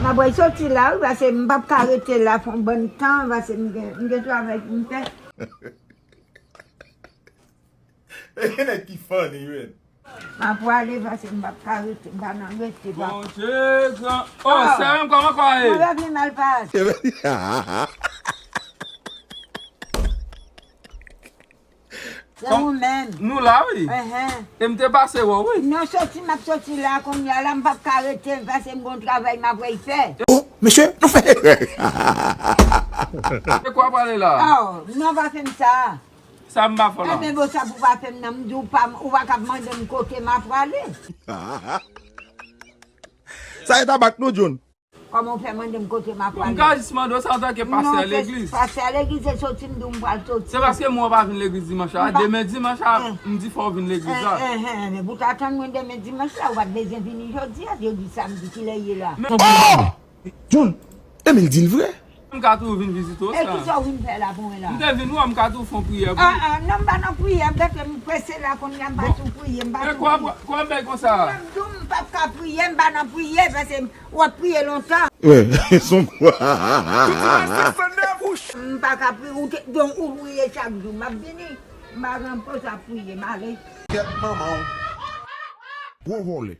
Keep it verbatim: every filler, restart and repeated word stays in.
Apre soti la, wi, pase m p ap ka rete la fè yon bann tan, pase m gen, m gen travay pou m fè. E gen nèg ki funny, wi. M ap prale, pase m p ap ka rete, m pa nan rete, pa. Bondye gran. Oh, sè m, kòman kwa ye? Mwen vle mal pase. Se ou menm. Nou la, wi. Enhen. E m te pase wè w, wi. Non, soti, m ap soti la, kounye a la, m p ap ka rete, pase m gon travay m ap fè. Oh, mesye, nou fè. E kwa prale la? Oh, non, pa fè m sa. Sa m pa fè la? Enben, bon, sa pou pa fè m nan, m di w pa, ou pa ka mande m kote m ap prale. Sa e tabak nou, John. Kòman w fè mande m kote m ap prale? M ka jis mande w sa antanke pastè legliz. Pastè legliz, se soti m di w m pral soti. Se paske mwen w pa vin legliz dimanch la. Demen dimanch la, m di fò w vin legliz la. Enhen, enhen, enhen, pou w ta tann mwen demen dimanch la, ou pa t bezwen vini jodi a, jodi samdi, kilè ye la? Oh! John, Emil di l vre. M ka tou vin vizite w sa. E kisa w vin fè la pou mwen la? M te vin wè, m ka tou fè yon priyè pou ou. Ah, ah, non, m pa nan priyè, m gade m prese la kounye a, m pa sou priyè, m pa sou priyè. E kwa, kwa bay konsa? M di w m p ap ka priye, m pa nan priyè, pase w ap priye lontan. Wi, son kwa. M pa ka priye, ou te, donk ou priye chak jou, m ap vini, m pa gen poz ap priye, m ale. Kèt manman w. Gwo vòlè.